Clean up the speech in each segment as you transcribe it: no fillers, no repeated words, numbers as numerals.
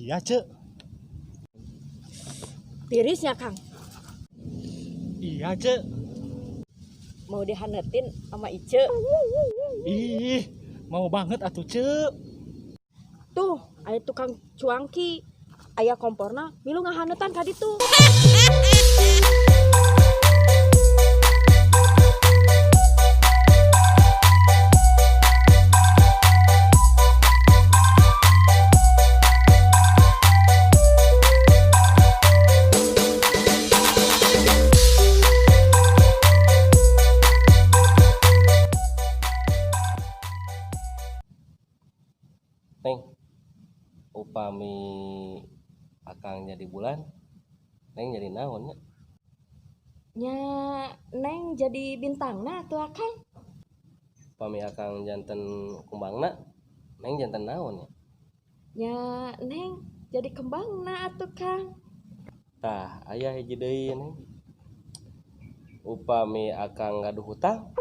Iya, Cek. Tirisnya, Kang. Iya, Cek. Mau dihanetin sama Ice. Ih, mau banget atuh, Cek. Tuh, aya tukang cuangki. Aya komporna, milu ngahanetan ka ditu. Neng, upami akang jadi bulan, Neng jadi naon nya? Nya, Neng jadi bintangna tuh Akang. Upami akang janten kumbangna, Neng janten naon nya? Nya, Neng jadi kembangna atuh Kang. Tah, aya hiji deui Neng. Upami akang gaduh hutang,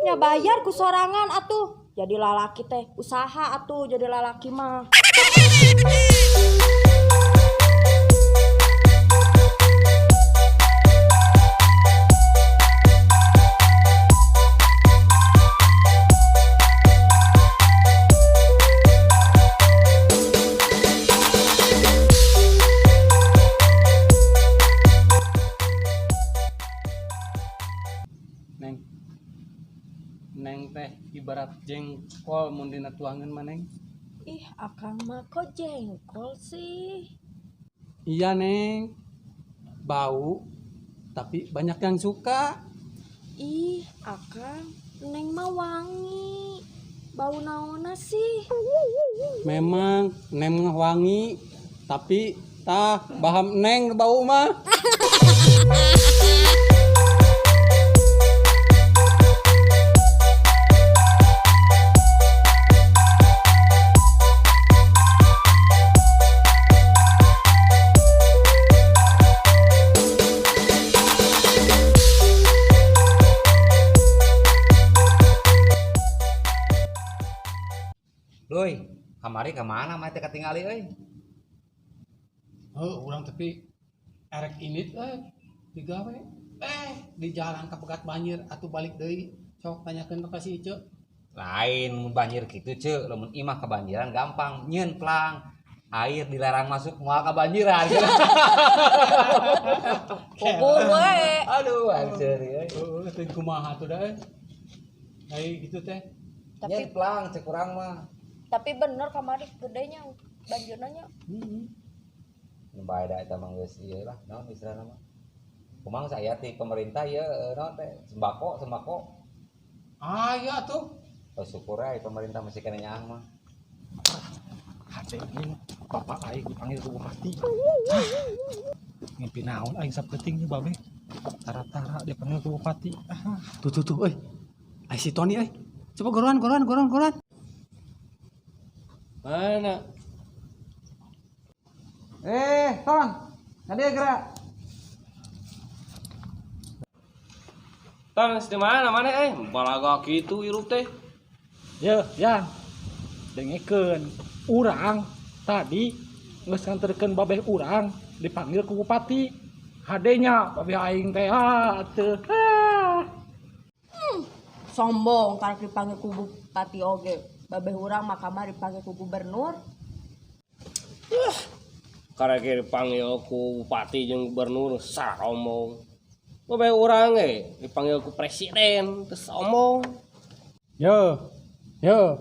Nya bayar ku sorangan atuh. Jadi lalaki teh usaha atuh jadi lalaki mah. Neng, Neng teh ibarat jengkol mun dina tuangan mah, Neng. Ih, Akang mah kok jengkol sih? Iya, Neng. Bau tapi banyak yang suka. Ih, Akang, Neng mah wangi. Bau naonna sih? Memang Neng mah wangi, tapi tah baham Neng bau mah. Luy, kamari kemana mah teh katingali euy? Heuh, urang tapi erek indit euy digawe. Di jalan kapegat banjir atuh balik deui. Sok tanyakeun ka si Ice. Lain mun banjir kitu ce, lamun imah kebanjiran gampang nyeun plang. Air dilarang masuk moal kebanjiran. Pukul we. Aduh, anjir euy. Heuh, teh kumaha atuh da euy. Ai gitu teh. Tapi Nyeun plang cek urang mah. tapi bener kamari gedenya banjirna nya. Heeh. Nu bae da eta mah geus ieu lah, naon istilahna mah. Kumaha saya ti pemerintah ieu naon teh sembako, sembako. Ah, iya tuh. Oh, syukur we pemerintah masih kena nyaah mah. Hade ini bapak aing dipanggil ke bupati. Ngimpi naon aing sapeuting nya babe. Tara-tara dipanggil ke bupati. Ah, Tuh tuh tuh euy. Ai si Tony euy. Coba goruan goruan goruan goruan. Mana? Tolong. Ngadieu geura. Tang di mana mana eh? Balaga kitu hirup teh. Ye, Yang. Dengekeun. Urang tadi geus nganterkeun babeh urang dipanggil ku bupati. Hadenya babeh aing teh atuh. Ah. Sombong karek dipanggil ku bupati oge. Babeh urang mah kamari dipanggil ku gubernur. Karek dipanggil ku bupati jeung gubernur saomong. Babeh urang ge dipanggil ku presiden teu sombong. Yo. Yo.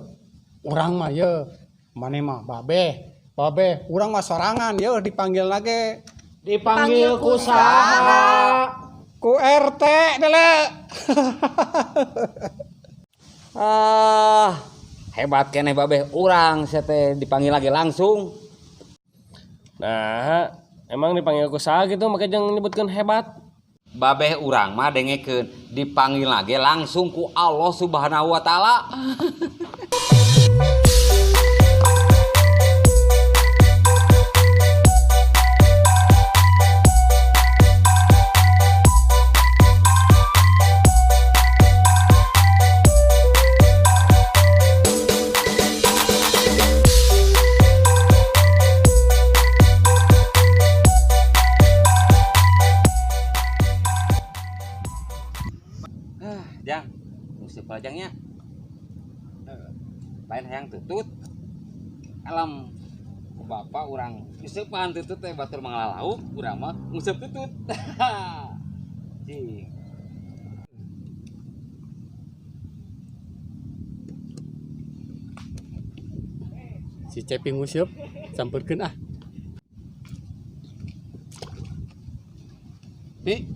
Urang mah ye. Mane mah babeh. Babeh, urang mah sorangan ye dipanggil lagi. Dipanggil ku saha? Ku RT dele. Ah, hebat keneh babeh urang sia teh dipanggil lagi langsung. Nah, emang dipanggil ku saha gitu make jeung nyebutkeun hebat. Babeh urang mah dengekeun dipanggil lagi langsung ku Allah Subhanahu wa taala. Jang, nguseup heula jang nya. Lain hayang tutut. Alam ku bapak urang nguseupan tutut teh batur mangala lauk, urang mah nguseup tutut. Cing. Si Cepi nguseup, sampeurkeun ah. Pi,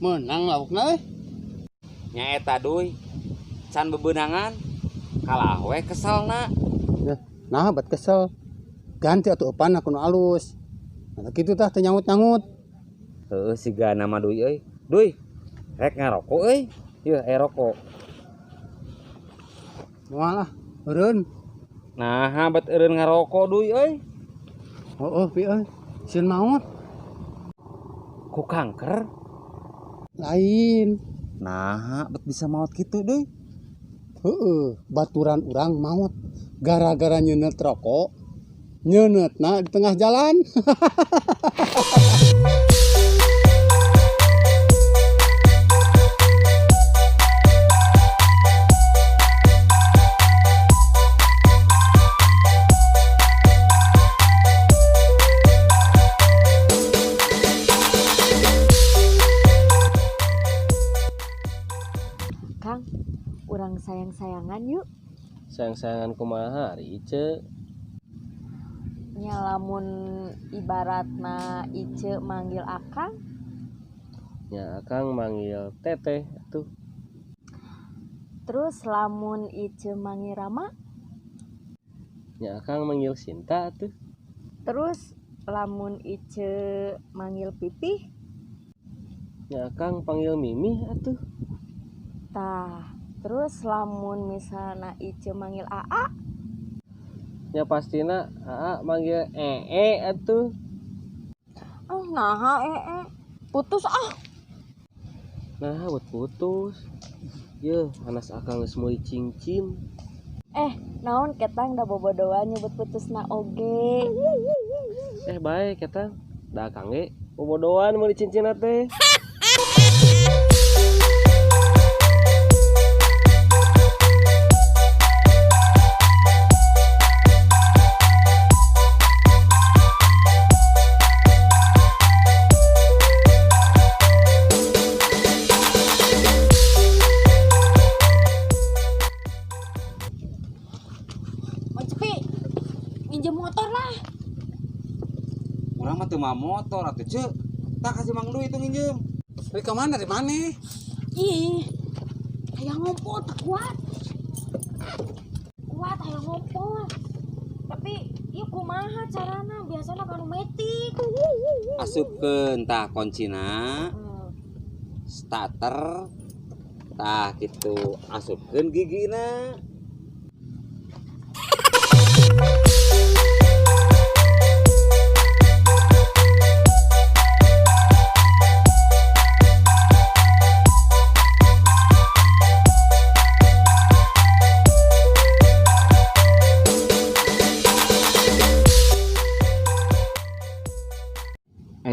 meunang laukna euy. Nya eta duy. Can bebenangan kalah we keselna. Nah, bat kesel. Ganti atuh eupan ku nu alus. Nah, kitu tah teu nyangut-nyangut. Heeh, siga nama duy euy. Duy, rek ngarokok euy. Yeuh, aya rokok. Moal ah, eureun. Nah, bat eureun ngarokok duy euy. Heeh, pi euy. Sieun maot. Ku kanker? Lain. Nah, bet bisa maot kitu duy. Heeh, baturan urang maot gara-gara nyeuneuh rokok. Nyeunetna di tengah jalan. Kang, urang sayang-sayangan yuk. Sayang-sayangan kumaha ari Ice? Nya lamun ibaratna Ice manggil Akang, Nya Akang manggil Teteh atuh. Terus lamun Ice manggil Rama, Nya Akang manggil Sinta atuh. Terus lamun Ice manggil Pipih, Nya Akang panggil Mimi atuh. Tah, terus lamun misalna Ice manggil Aa, Nya pastina Aa manggil Ee atuh. Oh, naha ee, putus ah. Nah, buat putus. Yeuh, anas Akang geus meuli cincin. Naon ketang da bobodoan nyebut putusna oge. Bae ketang. Da Akang ge bobodoan meuli cincinna teh. Mang Cepi, minjem motor lah. Urang mah teu mawa motor atuh ceuk. Tah kasih Mang Duy itu nginjem. Dari ka mana dari mana? Ih, hayang ngumpul tak kuat. Kuat hayang ngumpul. Tapi ieu kumaha carana? Biasana kanu metik. Asupkeun tah kuncina, starter, tah kitu asupkeun gigina.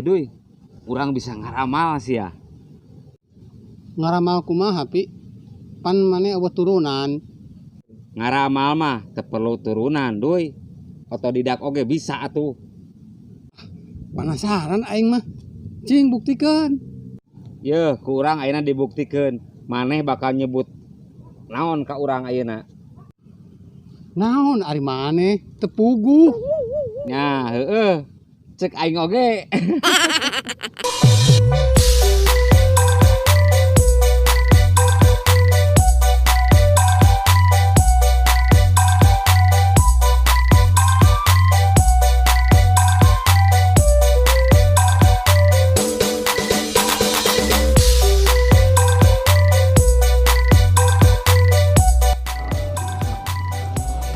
Duy, urang bisa ngaramal sih ya. Ngaramal kumaha pi? Pan mane eueuh turunan. Ngaramal mah teu perlu turunan, Duy. Otodidak oge bisa atuh. Penasaran aing mah. Cing buktikeun. Yeuh, ku urang ayeuna dibuktikeun. Maneh bakal nyebut naon ka urang ayeuna? Naon ari maneh teu puguh. Nya, heueuh. Cek aing oge.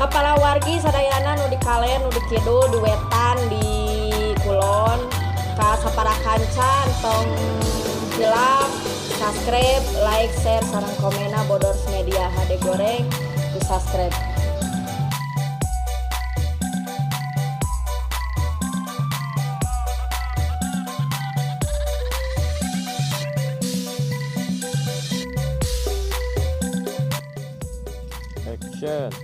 Kepala wargi sadayana nu di kalen, nu di kidul, di wetan, di kulon, ka sapara kanca tong hilap subscribe, like, share, sareng komena Bodors Media HD goreng di subscribe. Action.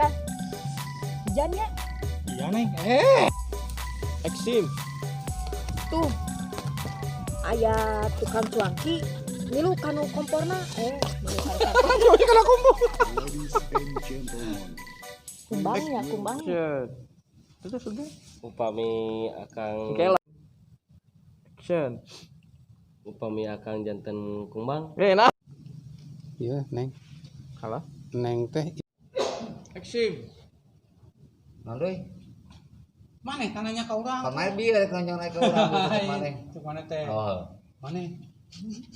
Kang. Hujan ya? Iya, Neng. Eksim. Tuh. Aya tukang cuangki milu kanu komporna. Milu kanu kompor. Kumbangnya, kumbang. Terus udah. Upami akang Action. Upami akang janten kumbang. Nah. Iya, Neng. Kalah. Neng teh Eksim. Naon deui? maneh tananya ka urang. Kamari bi rek nonjong naik ka urang gitu maneh. Cuk maneh teh. Oh. Maneh.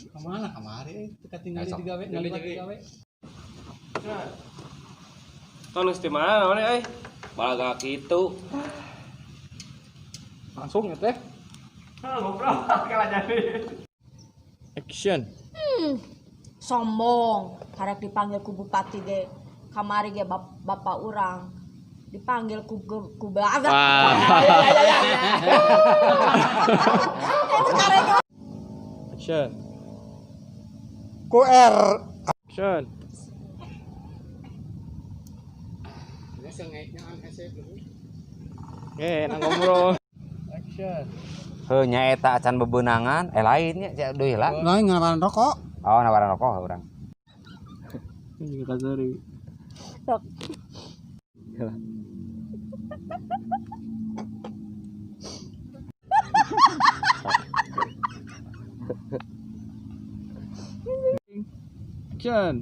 Kemana kamari teu katingali Esok. digawe ngaliwat digawe. Ton geus di mana maneh euy? Balaga kitu. Langsung ya teh. Ngobrol kalah jadi. Action. Sombong, karek dipanggil ku bupati ge. Kamari ge bapak urang dipanggil ku ku belaga. Action. Ku R. Action. Nang ngobrol. Action. Heuh nya eta acan bebeunangan, lain nya sia deui lah. Lain ngaran rokok. Oh, nawaran rokok urang. Ini juga kasari. Sok. Action.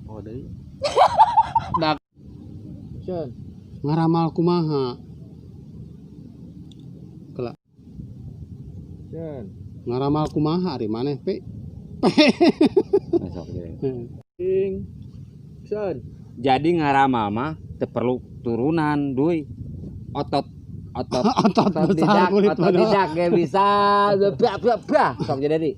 Oh deui. Dak. Action. Ngaramal kumaha? Kela. Action. Ngaramal kumaha ari maneh, Pi? Sok jadi. Ing. Action. Jadi ngaramal mah teu perlu turunan duy. Otot otot Otot besar tidak, kulit otot bodoh. tidak ge bisa. Blah blah blah. Sok jadi.